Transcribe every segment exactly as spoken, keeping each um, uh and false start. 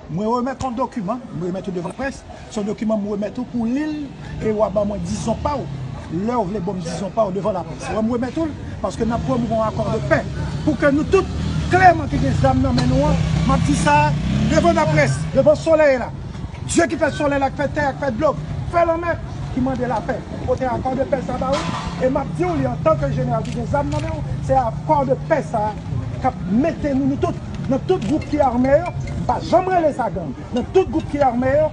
Mwen remèt yon dokiman, mwen remèt ou devan laprès. Se yon dokiman mwen remèt ou pou li l e w a ban mwen dizon pa w. Lè w vle ban m dizon pa w devan laprès. Wè, mwen remèt ou l paske n ap pwomouvè yon akò de pè pou ke nou tout, klèman, ki gen zam nan men nou an, m ap di sa devan laprès, devan solèy la. Dye ki fè solèy la, ki fè tè a, ki fè dlo, ki fè lanmè, ki mande lapè. Pote akò de pè sa ba ou, e m ap di w li antanke jeneral ki gen zam nan men w, se akò de pè sa k ap mete nou, nou tout, nan tout gwoup ki ame yo, m pa janm rele sa gang, nan tout gwoup ki ame yo,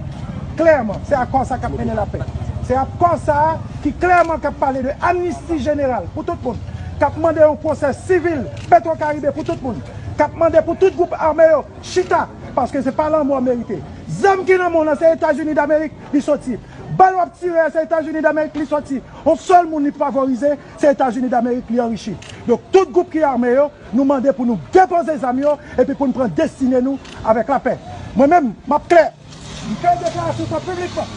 klèman, se akò sa k ap mennen lapè. Se akò sa ki klèman k ap pale de amnisti jeneral pou tout moun, k ap mande yon pwosè sivil Petro Caribe pou tout moun, k ap mande pou tout gwoup ame yo chita, paske se pa lanmò merite. Zam ki nan men w lan, se Etazini Damerik li soti. Bal w ap tire a, se Etazini Damerik li soti. Yon sèl moun li favorize, se Etazini Damerik li anrichi. Donk, tout gwoup ki ame yo, nou mande pou nou depoze zam yo epi pou n pran destine nou avèk lapè. Mwen menm, m ap klè. M fè deklarasyon sa piblikman.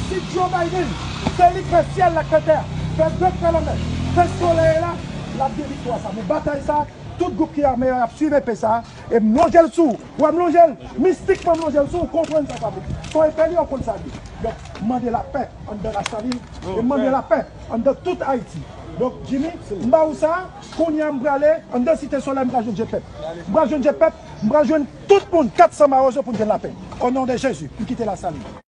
Si Joe Biden, se li k fè syèl la, k fè tè a, fè dlo, k fè lanmè, fè solèy la, l ap gen viktwa sa. Men batay sa, tout gwoup ki ame yo ap swiv epe sa, e m lonje l sou ou. Wè, m lonje l, mistikman m lonje l sou ou, konprann sa sa vle di. Se yon epe li, ou konn sa l ye. Donk, m mande lapè anndan Lasalin, e m mande lapè anndan tout Ayiti. Donk, Jimmy, m ba ou sa, kounye a m prale anndan Site Solèy, m pral jwenn je pèp. M pral jwenn je pèp, m pral jwenn tout moun, kat san mawozo pou n jwenn lapè. O non de Jezi, m kite Lasalin.